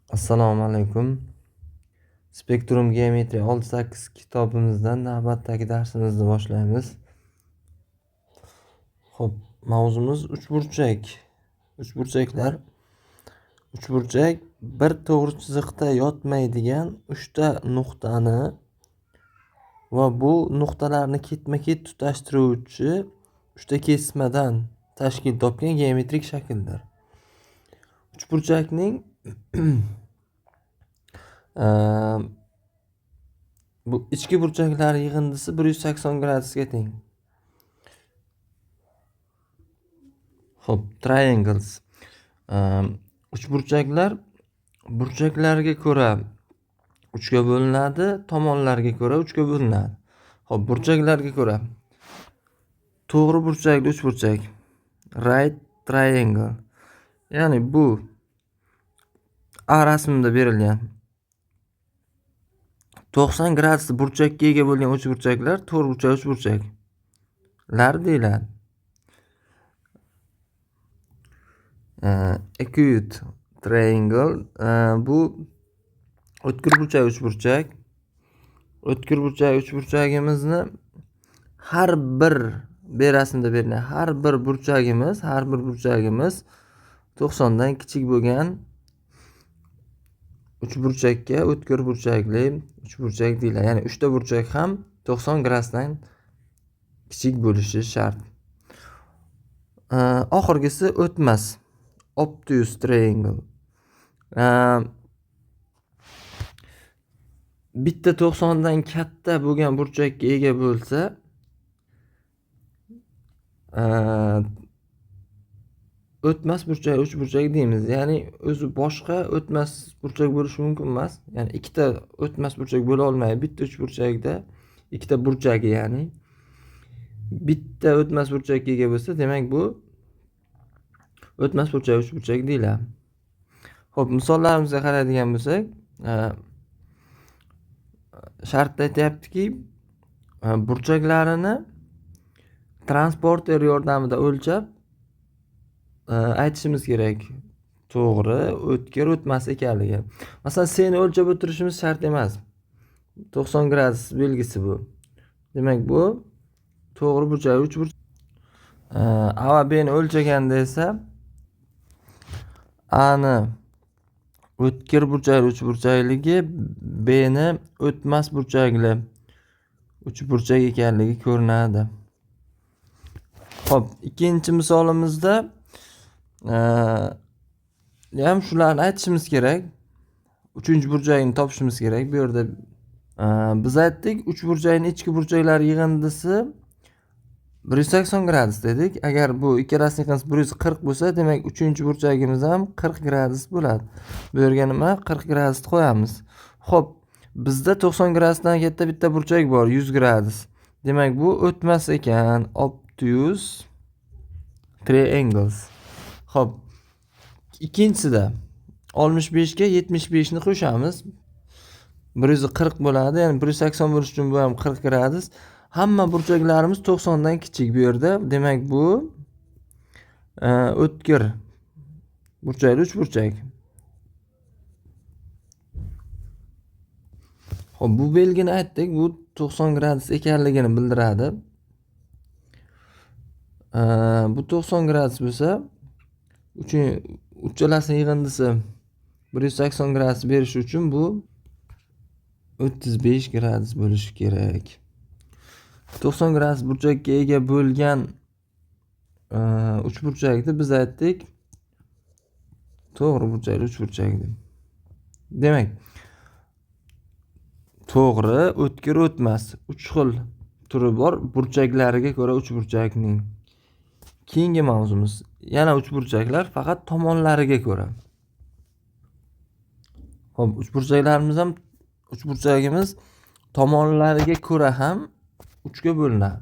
Assalomu alaykum. Spektrum geometriya 6-8 kitobimizdan navbatdagi darsimizni boshlaymiz. Xo'p, mavzumiz uchburchak. Uchburchaklar. Uchburchak bir to'g'ri chiziqda yotmaydigan uchta nuqtani va bu nuqtalarni ketma-ket tutashtiruvchi uchta kesmadan tashkil topgan geometrik shakldir. Uchburchakning bu ichki burchaklar yig'indisi 180 gradusga teng. Xo'p, triangles. Uchburchaklar burchaklarga ko'ra uchga bo'linadi, tomonlarga ko'ra uchga bo'linadi. Xo'p, burchaklarga ko'ra to'g'ri burchakli uchburchak, right triangle. Ya'ni bu A rasmida berilgan 90 gradusli burchakka ega bo'lgan uchburchaklar to'g'ri burchak uchburchaklar deyiladi. Acute triangle, bu o'tkir burchak uchburchak. O'tkir burchak uchburchagimizni har bir B rasmida berilgan har bir burchagimiz 90 dan kichik bo'lgan uchburchakka o'tkir burchakli uchburchak deyiladi. Ya'ni uchta burchak ham 90 gradusdan kichik bo'lishi shart. Oxirgisi o'tmas, obtuse triangle. Bitta 90 dan katta bo'lgan burchakka ega bo'lsa, o'tmas burchak uchburchak deymiz. Ya'ni o'zi boshqa o'tmas burchak bo'lishi mumkin emas. Ya'ni ikkita o'tmas burchak bo'la olmaydi. Bitta uchburchakda ikkita burchagi, ya'ni bitta o'tmas burchakka ega bo'lsa, demak bu o'tmas burchak uchburchak deyiladi. Xo'p, misollarimizga qaraydigan bo'lsak, shartda aytyaptiki, burchaklarini transporter yordamida o'lchab aytishimiz kerak. To'g'ri, o'tkir, o'tmas ekanligi. Masalan, seni o'lchab o'tirishimiz shart emas. 90 gradus belgisi bu. Demak, bu to'g'ri burchak uchburchak. A va B ni o'lchaganda esa A ni o'tkir burchakli uchburchakligi, B ni o'tmas burchakli uchburchak ekanligi ko'rinadi. Xo'p, ikkinchi misolimizda ham shularni aytishimiz kerak. Uchinchi burchakni topishimiz kerak. Bu yerda biz aytdik, uchburchakning ichki burchaklari yig'indisi 180 gradus dedik. Agar bu ikkalasining yig'indisi 140 bo'lsa, demak uchinchi burchagimiz ham 40 gradus bo'ladi. Bu yerga nima? 40 gradusni qo'yamiz. Xo'p, bizda 90 gradusdan katta bitta burchak bor, 100 gradus. Demak, bu o'tmas ekan, obtuse triangles. Xo'p, ikkinchisida 65 ga 75 ni qo'shamiz. 140 bo'ladi, ya'ni 180 bo'lishi uchun bu ham 40 gradus. Hamma burchaklarimiz 90 dan kichik bu yerda. Demak, bu o'tkir burchakli uchburchak. Xo'p, bu belgini aytdik, bu 90 gradus ekanligini bildiradi. Bu 90 gradus bo'lsa, uchalasining yig'indisi 180 gradus berishi uchun bu 35 gradus bo'lishi kerak. 90 gradus burchakka ega bo'lgan uchburchakni biz aytdik to'g'ri burchakli uchburchak deb. Demak, to'g'ri, o'tkir, o'tmas uch xil turi bor burchaklariga ko'ra uchburchakning. Keyingi mavzumiz yana uchburchaklar, faqat tomonlariga ko'ra. Xo'p, uchburchaklarimiz ham, uchburchagimiz tomonlariga ko'ra ham uchga bo'linadi.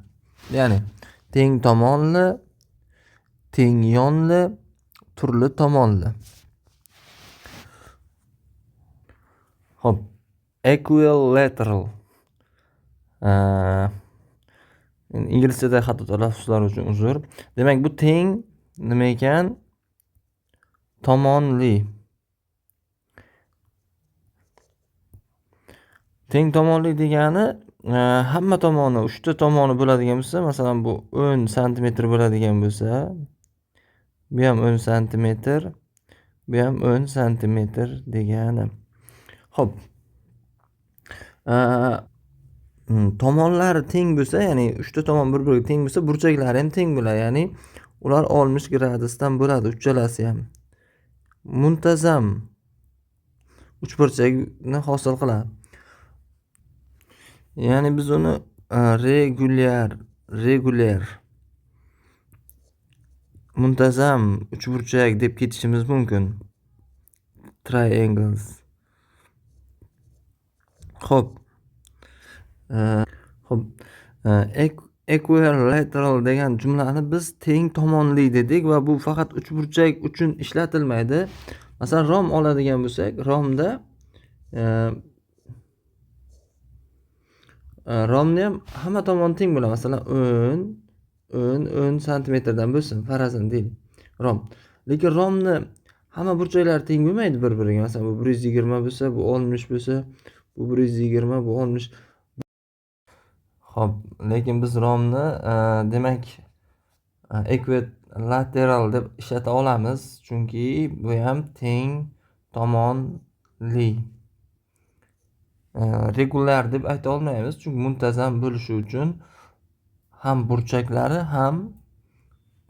Ya'ni teng tomonli, teng yonli, turli tomonli. Xo'p, equilateral. Inglizchada xato talaffuzlar uchun uzr. Demak, bu teng nima ekan? Tomonli. Teng tomonli degani hamma tomoni, uchta tomoni bo'ladigan bo'lsa, masalan, bu 10 santimetr bo'ladigan bo'lsa, bu ham 10 santimetr, bu ham 10 santimetr degani. Xo'p. Tomonlari teng bo'lsa, ya'ni uchta tomon bir-biriga teng bo'lsa, burchaklari ham teng bo'ladi. Ya'ni ular 60 gradusdan bo'ladi uchalasi ham. Muntazam uchburchakni hosil qiladi. Ya'ni biz uni regulyar muntazam uchburchak deb ketishimiz mumkin. Triangles. Xo'p. Xo'p, equilateral degan jumlani biz teng tomonli dedik va bu faqat uchburchak uchun ishlatilmaydi. Masalan, rom oladigan bo'lsak, romda romni ham hamma tomoni teng bo'ladi. Masalan, 10 10 10 santimetrdan bo'lsin, farazan deylik. Rom. Lekin romni hamma burchaklari teng bo'lmaydi bir-biriga. Masalan, bu 120 bo'lsa, bu 60 bo'lsa, bu 120, bu 60. Xo'p, lekin biz romni demak equilateral deb ishlata olamiz, chunki bu ham teng tomonli. Regular deb ayta olmaymiz, chunki muntazam bo'lishi uchun ham burchaklari, ham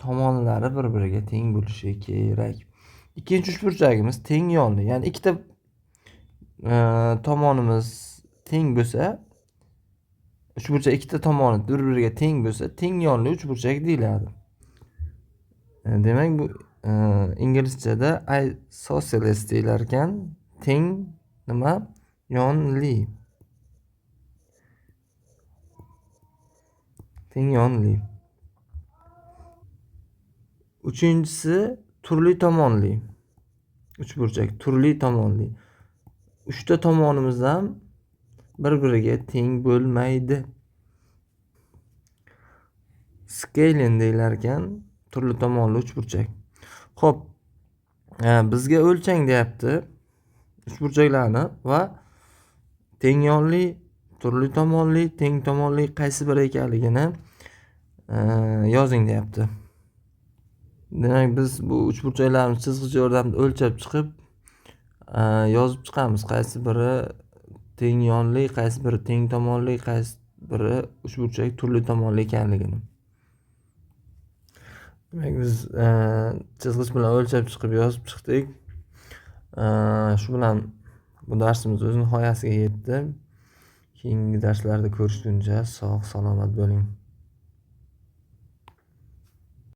tomonlari bir-biriga teng bo'lishi kerak. Ikkinchi uchburchagimiz teng yonli, ya'ni ikkita tomonimiz teng bo'lsa, uchburchak ikkita tomoni bir-biriga teng bo'lsa, teng yonli uchburchak deyiladi. Demak, bu inglizchada isosceles deyilar ekan. Teng nima? Yonli. Teng yonli. Uchinchisi turli tomonli. Uchburchak turli tomonli. Uchta tomonimiz ham bir-biriga teng bo'lmaydi. Scaling deyilar ekan, turli tomonli uchburchak. Xo'p, bizga o'lchang deyapti uchburchaklarni va teng yonli, turli tomonli, teng tomonli qaysi biri ekanligini yozing deyapti. Demak, biz bu uchburchaklarni chizg'ich yordamida o'lchab chiqib, yozib chiqamiz, qaysi biri teng yonli, qaysi biri teng tomonli, qaysi biri uchburchak turli tomonli ekanligini. Demak, biz chizg'ich bilan o'lchab chiqib yozib chiqdik. Shu bilan bu darsimiz o'z nihoyasiga yetdi. Keyingi darslarda ko'rishguncha sog' salomat bo'ling.